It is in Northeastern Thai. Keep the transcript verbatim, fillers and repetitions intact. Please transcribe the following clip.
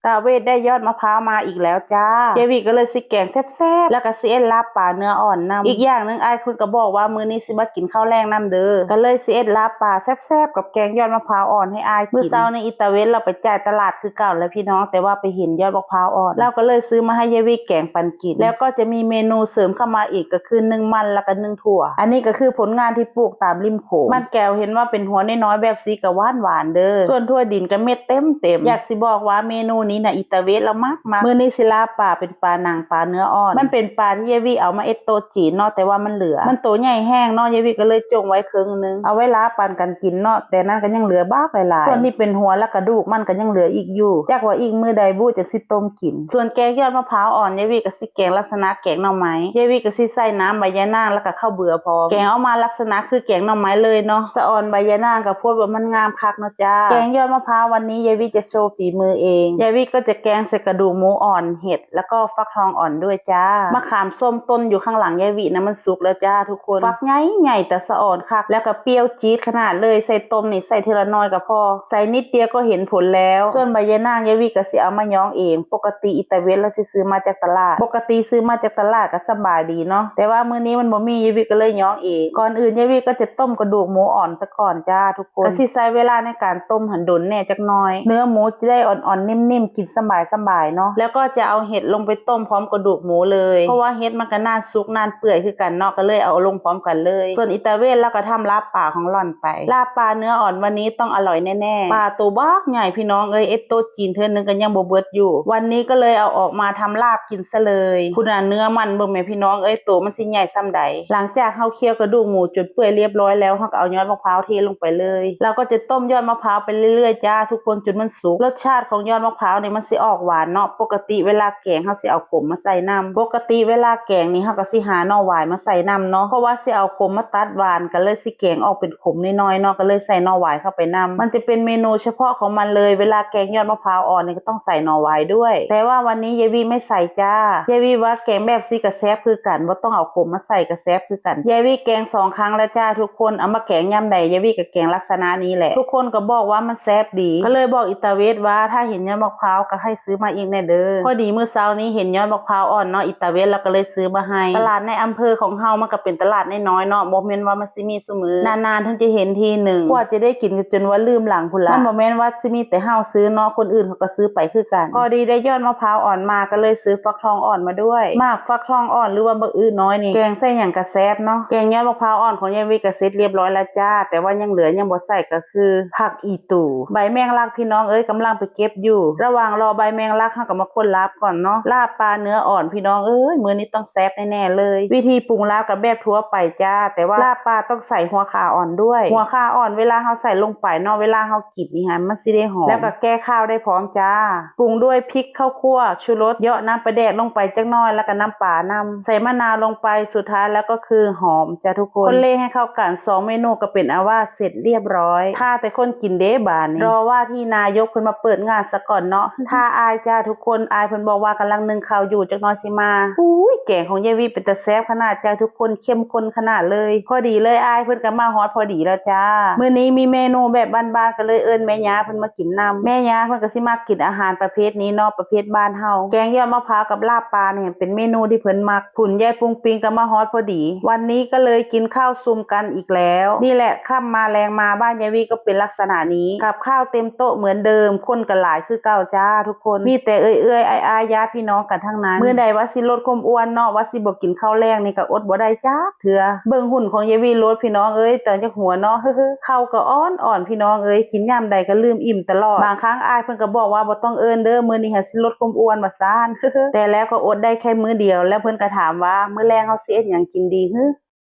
ตาเวทได้ยอดมะพร้าวมาอีกแล้วจ้า ยายวีก็เลยสิแกงแซ่บๆ แล้วก็สิเอ็ดลาบปลาเนื้ออ่อนนำ อีกอย่างหนึ่งอ้ายเพิ่นก็บอกว่ามื้อนี้สิมากินข้าวแลงนำเด้อ ก็เลยสิเอ็ดลาบปลาแซ่บๆ กับแกงยอดมะพร้าวอ่อนให้อ้ายกิน มื้อเช้านี้อีตาเวทลาวไปจ่ายตลาดคือเก่าแล้วพี่น้อง แต่ว่าไปเห็นยอดมะพร้าวอ่อน ลาวก็เลยซื้อมาให้ยายวีแกงปันกิน แล้วก็จะมีเมนูเสริมเข้ามาอีกก็คือนึ่งมันแล้วก็นึ่งถั่ว อันนี้ก็คือผลงานที่ปลูกตามริมโขง มันแก้วเห็นว่าเป็นหัวน้อยๆ แบบสีก็หวานๆ เด้อ ส่วนถั่วดินก็เม็ดเต็มๆ อยากสิบอกว่าเมนูนี้นะอีตาเวทลาวมักมาก มื้อนี้สิลาบปลาเป็นปลาหนังปลาเนื้ออ่อน มันเป็นปลาที่ยายวีเอามาเอ็ดโต๊ะจีนเนาะ แต่ว่ามันเหลือ มันโตใหญ่แฮงเนาะ ยายวีก็เลยจงไว้ครึ่งหนึ่ง เอาไว้ลาบปันกันกินเนาะ แต่นั้นก็ยังเหลือบักหลายๆ ส่วนนี้เป็นหัวและกระดูกมันก็ยังเหลืออีกอยู่ จักว่าอีกมื้อใดบุจักสิต้มกิน ส่วนแกงยอดมะพร้าวอ่อน ยายวีก็สิแกงลักษณะแกงหน่อไม้ ยายวีก็สิใส่น้ำใบยะนางแล้วก็ข้าวเบือพร้อม แกงออกมาลักษณะคือแกงหน่อไม้เลยเนาะ สะออนใบยะนางก็โพดว่ามันงามคักเนาะจ้า แกงยอดมะพร้าววันนี้ยายวีจะโชว์ฝีมือเอง ยายวีก็จะแกงใส่กระดูกหมูอ่อน เห็ด แล้วก็ฟักทองอ่อนด้วยจ้า มะขามส้มต้นอยู่ข้างหลังยายวีนะมันสุกแล้วจ้าทุกคน ฟักใหญ่ๆ แต่สะออนคัก แล้วก็เปรี้ยวจี๊ดขนาดเลย ใส่ต้มนี่ใส่ทีละน้อยก็พอ ใส่นิดเดียวก็เห็นผลแล้ว ส่วนใบยะนางยายวีก็สิเอามาย้องเอง ปกติอีตาเวทลาวสิซื้อมาจากตลาด ปกติซื้อมาจากตลาดก็สบายดีเนาะ แต่ว่ามื้อนี้มันบ่มี ยายวีก็เลยย้องเอง ก่อนอื่นยายวีก็จะต้มกระดูกหมูอ่อนซะก่อนจ้าทุกคน ก็สิใช้เวลาในการต้มหั้นโดนแน่จักหน่อย เนื้อหมูจะได้อ่อนๆ นิ่มๆ กินสบายๆ เนาะ แล้วก็จะเอาเห็ดลงไปต้มพร้อมกระดูกหมูเลย เพราะว่าเห็ดมันก็นานสุกนานเปื่อยคือกันเนาะ ก็เลยเอาลงพร้อมกันเลย ส่วนอีตาเวทลาวก็ทำลาบปลาของหล่อนไป ลาบปลาเนื้ออ่อนวันนี้ต้องอร่อยแน่ๆ ปลาตัวบักใหญ่พี่น้องเอ้ย เอ็ดโต๊ะจีนเทื่อนึงก็ยังบ่เบิดอยู่ วันนี้ก็เลยเอาออกมาทำลาบกินซะเลย พุ้นน่ะเนื้อมันเบิ่งแหมพี่น้องเอ้ย ตัวมันสิใหญ่ส่ำใด หลังจากเฮาเคี่ยวกระดูกหมูจนเปื่อยเรียบร้อยแล้ว เฮาก็เอายอดมะพร้าวเทลงไปเลย ลาวก็จะต้มยอดมะพร้าวไปเรื่อยๆ จ้าทุกคนจนมันสุก รสชาติของยอดมะพร้าวนี่มันสิออกหวานเนาะ ปกติเวลาแกงเฮาสิเอาขมมาใส่นำ ปกติเวลาแกงนี่เฮาก็สิหาหน่อหวายมาใส่นำเนาะ เพราะว่าสิเอาขมมาตัดหวาน ก็เลยสิแกงออกเป็นขมน้อยๆ เนาะ ก็เลยใส่หน่อหวายเข้าไปนำ มันจะเป็นเมนูเฉพาะของมันเลย เวลาแกงยอดมะพร้าวอ่อนนี่ก็ต้องใส่หน่อหวายด้วย แต่ว่าวันนี้ยายวีไม่ใส่จ้า ยายวีว่าแกงแบบซี่ก็แซ่บคือกัน บ่ต้องเอาขมมาใส่ก็แซ่บคือกัน ยายวีแกงสองครั้งแล้วจ้าทุกคน เอามาแกงยามใดยายวีก็แกงลักษณะนี้แหละ ทุกคนก็บอกว่ามันแซ่บดี ก็เลยบอกอีตาเวทว่าถ้าเห็นยอดมะพร้าวก็ให้ซื้อมาอีกแน่เด้อ พอดีมื้อเช้านี้เห็นยอดมะพร้าวอ่อนเนาะ อีตาเวทลาวก็เลยซื้อมาให้ ตลาดในอำเภอของเฮามันก็เป็นตลาดน้อยๆ เนาะ บ่แม่นว่ามันสิมีซุมื้อ นานๆ ถึงจะเห็นทีหนึ่ง กว่าจะได้กินก็จนว่าลืมหลังพุ้นละ มันบ่แม่นว่าสิมีแต่เฮาซื้อเนาะ คนอื่นเขาก็ซื้อไปคือกัน พอดีได้ยอดมะพร้าวอ่อนมาก็เลยซื้อฟักทองอ่อนมาด้วย หมากฟักทองอ่อนหรือว่าบักอื้อน้อยนี่ แกงใส่หยังก็แซ่บเนาะ แกงยอดมะพร้าวอ่อนของยายวีก็เสร็จเรียบร้อยแล้วจ้า แต่ว่ายังเหลือยังบ่ใส่ก็คือผักอีตู่ ใบแมงลักพี่น้องเอ้ย กำลังไปเก็บอยู่ ระหว่างรอใบแมงลักเฮาก็มาค้นลาบก่อนเนาะ ลาบปลาเนื้ออ่อนพี่น้องเอ้ย มื้อนี้ต้องแซ่บแน่ๆ เลย วิธีปรุงลาบก็แบบทั่วไปจ้า แต่ว่าลาบปลาต้องใส่หัวข่าอ่อนด้วย หัวข่าอ่อนเวลาเฮาใส่ลงไปเนาะ เวลาเฮากินนี่ฮะ มันสิได้หอม แล้วก็แก้คาวได้พร้อมจ้า ปรุงด้วยพริก ข้าวคั่ว ชูรส เหยาะน้ำปลาแดกลงไปจักหน่อย แล้วก็น้ำปลานำ ใส่มะนาวลงไป สุดท้ายแล้วก็คือหอมจ้าทุกคน คนเล่ให้เข้ากัน สองเมนูก็เป็นอันว่าเสร็จเรียบร้อย ถ้าแต่คนกินเด้บาดนี้ รอว่าที่นายกเพิ่นมาเปิดงานซะก่อนเนาะ ถ้าอายจ้าทุกคน อายเพิ่นบอกว่ากำลังนึ่งข้าวอยู่ จักหน่อยสิมา อุ้ย แกงของยายวีเป็นตาแซ่บขนาดจ้าทุกคน เข้มข้นขนาดเลย พอดีเลย อายเพิ่นก็มาฮอดพอดีแล้วจ้า มื้อนี้มีเมนูแบบบ้านๆ ก็เลยเอิ้นแม่ย่าเพิ่นมากินนำ แม่ย่าเพิ่นก็สิมักกินอาหารประเภทนี้เนาะ ประเภทบ้านเฮา แกงยอดมะพร้าวกับลาบปลาเนี่ยเป็นเมนูที่เพิ่นมัก พุ้นยายปุ้งปิงก็มาฮอดพอดี วันนี้ก็เลยกินข้าวซุมกันอีกแล้ว นี่แหละ ค่ำมาแลงมาบ้านยายวีก็เป็นลักษณะนี้ กับข้าวเต็มโต๊ะเหมือนเดิม คนก็หลายคือเก่าจ้าทุกคน มีแต่เอื้อยๆ อ้ายๆ ญาติพี่น้องกันทั้งนั้น มื้อใดว่าสิลดความอ้วนเนาะ ว่าสิบ่กินข้าวแลงนี่ก็อดบ่ได้จ้าเทื่อ เบิ่งหุ่นของยายวีโลดพี่น้องเอ้ย แต่จักหัวเนาะ เฮ้อๆ เข่าก็อ่อนๆ พี่น้องเอ้ย กินยามใดก็ลืมอิ่มตลอด บางครั้งอ้ายเพิ่นก็บอกว่าบ่ต้องเอิ้นเด้อ มื้อนี้หาสิลดความอ้วนว่าซั่น แต่แล้วก็อดได้แค่มื้อเดียว แล้วเพิ่นก็ถามว่ามื้อแลงเฮาสิเฮ็ดหยังกินดีหึ